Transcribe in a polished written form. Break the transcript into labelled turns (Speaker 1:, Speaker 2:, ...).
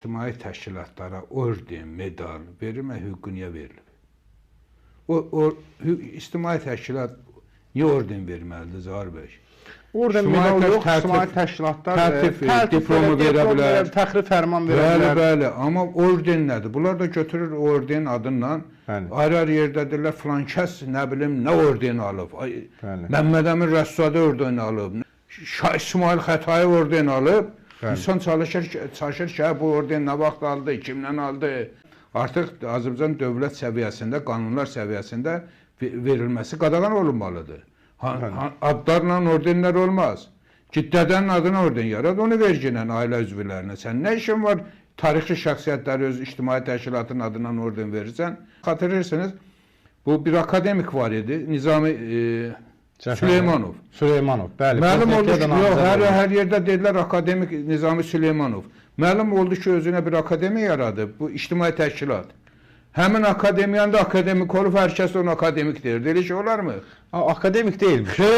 Speaker 1: İctimai təşkilatlara orden, medal verilmə hüququ niyə verilib? O ictimai təşkilat niyə orden verməlidir Zaur bəy?
Speaker 2: Orden
Speaker 1: İctimai
Speaker 2: medal yox,
Speaker 1: tərtib-
Speaker 2: ictimai təşkilatlar
Speaker 1: tərtib, diplomu verə
Speaker 2: diplom
Speaker 1: bilər.
Speaker 2: Fəxri fərman verə
Speaker 1: Bəli,
Speaker 2: bilər.
Speaker 1: bəli, amma orden nədir? Bunlar da götürür orden adından.
Speaker 2: Bəli.
Speaker 1: Ayrı-ayrı yerdədirlər, filan kəs nə bilim nə orden alıb. Ay,
Speaker 2: Bəli.
Speaker 1: Məmməd Əmin Rəsulzadə orden alıb. Şah İsmayıl Xətai orden alıb.
Speaker 2: Bəli.
Speaker 1: İnsan çalışır ki, çaşır ki, hə, bu orden nə vaxt aldı, kimdən aldı? Artıq Azərbaycan dövlət səviyyəsində, qanunlar səviyyəsində verilməsi qadağan olunmalıdır. Adlarla ordenlər olmaz. Ki dədənin adına orden yarad, onu verginlə ailə üzvlərinə. Sən nə işin var tarixi şəxsiyyətləri öz ictimai təşkilatının adından orden verirsən? Xatırlayırsınız, bu bir akademik var idi, Nizami Süleymanov.
Speaker 2: Süleymanov, bəli.
Speaker 1: Məlum oldu ki,
Speaker 2: Prezidentliyə də
Speaker 1: yox,
Speaker 2: namizəd olmuş.
Speaker 1: hər yerdə dedilər akademik Nizami Süleymanov. Məlum oldu ki, özünə bir akademiya yaradıb, bu ictimai təşkilat. Həmin akademiyanın da akademik olub, hər kəs onu akademik deyir. Elə şey olarmı?
Speaker 2: Akademik deyilmiş.
Speaker 1: Xeyr.